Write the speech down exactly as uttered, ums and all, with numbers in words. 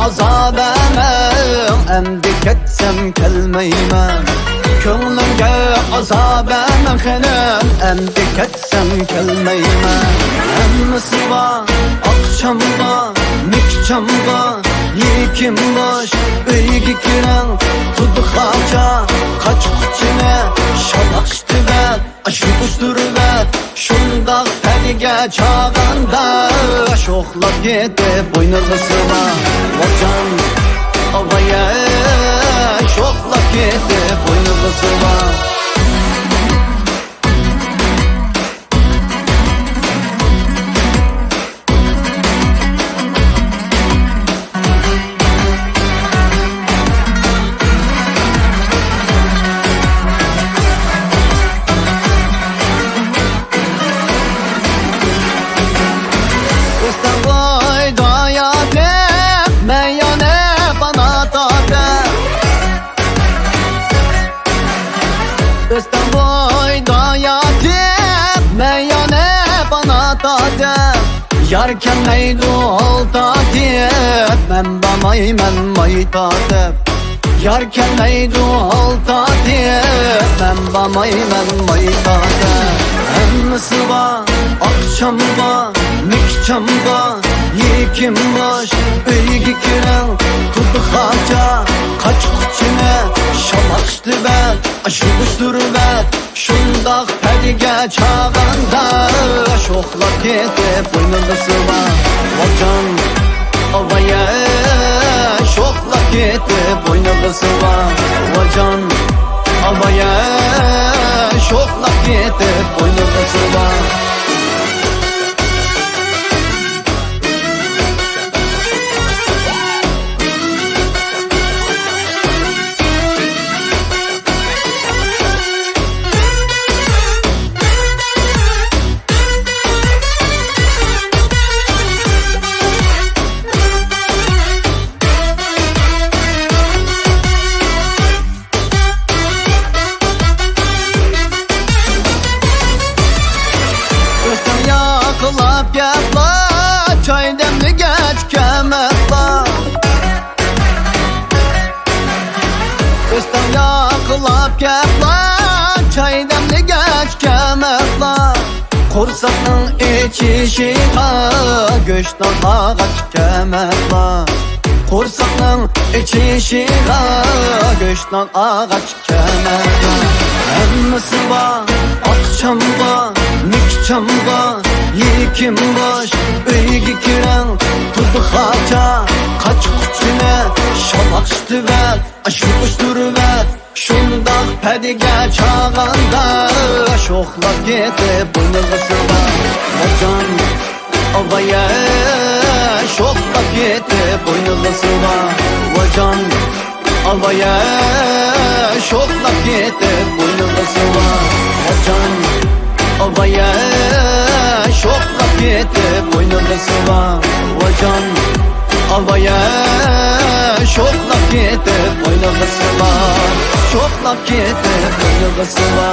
ئازابەمەڭ، ئەمدى كەتسەم كەلمەيمەن. كۆڭلۈڭگە ئازابەمەڭ خېنىم، ئەمدى كەتسەم كەلمەيمەن. ھەممىسى بار، ئاقچام بار، مېكچام بار، يېكىم بوش ئۆيگە كىرىڭ. تۇدۇقاچا قاچقۇچىنى شالاقشىتىۋەت. ئاشۇ ئۇچتۇرۇۋەت، شۇنداق پەدىگە چاغاندا، شوخلاپ كېتىپ بوينىغا سىلا، ۋاجان، ئاۋايە، شوخلاپ كېتىپ بوينىغا سىلا. ئۆستەڭ بويىدا ياتىپ، مەن يەنە پانا تارتىپ. ئۆستەڭ بويىدا ياتىپ، مەن يەنە پانا تارتىپ. يار كەلمەيدۇ ھال تارتىپ، مەن بارمايمەن ماي تارتىپ. يار كەلمەيدۇ ھال تارتىپ، مەن بارمايمەن ماي تارتىپ. ھەممىسى بار، ئاقچام بار، مېكچام بار، يېكىم بوش ئۆيگە كىرىڭ. تۇدۇقاچا قاچقۇچىنى شالاقشىتىۋەت، ئاشۇ ئۇچتۇرۇۋەت. شۇنداق پەدىگە چاغاندا، شوخلاپ كېتىپ بوينىغا سىلا، ۋاجان، ئاۋايە، شوخلاپ كېتىپ بوينىغا سىلا، ۋاجان، ئاۋايە، شوخلاپ كېتىپ بوينىغا سىلا. ئۆستەڭ ياقلاپ كەپلا، چاي دەملىگەچ كەمەپلا. ئۆستەڭ ياقلاپ كەپلا، چاي دەملىگەچ كەمەپلا. قورساقنىڭ ئېچىشىغا گۆشنان ئاغاچ كەمەپلا. قورساقنىڭ ئېچىشىغا گۆشنان ئاغاچ كەمەپلا. ھەممىسى بار، ئاقچام بار، مېكچام بار، يېكىم بوش ئۆيگە كىرىڭ. تۇدۇقاچا قاچقۇچىنى شالاقشىتىۋەت، ئاشۇ ئۇچتۇرۇۋەت. شۇنداق پەدىگە چاغاندا، شوخلاپ كېتىپ بوينىغا سىلا، ۋاجان، ئاۋايە، شوخلاپ كېتىپ بوينىغا سىلا، ۋاجان، ئاۋايە، شوخلاپ كېتىپ بوينىغا سىلا، ۋاجان، ئاۋايە، شوخلاپ كېتىپ بوينىغا سىلا، ۋاجان، ئاۋايە، شوخلاپ كېتىپ بوينىغا سىلا، شوخلاپ كېتىپ بوينىغا سىلا.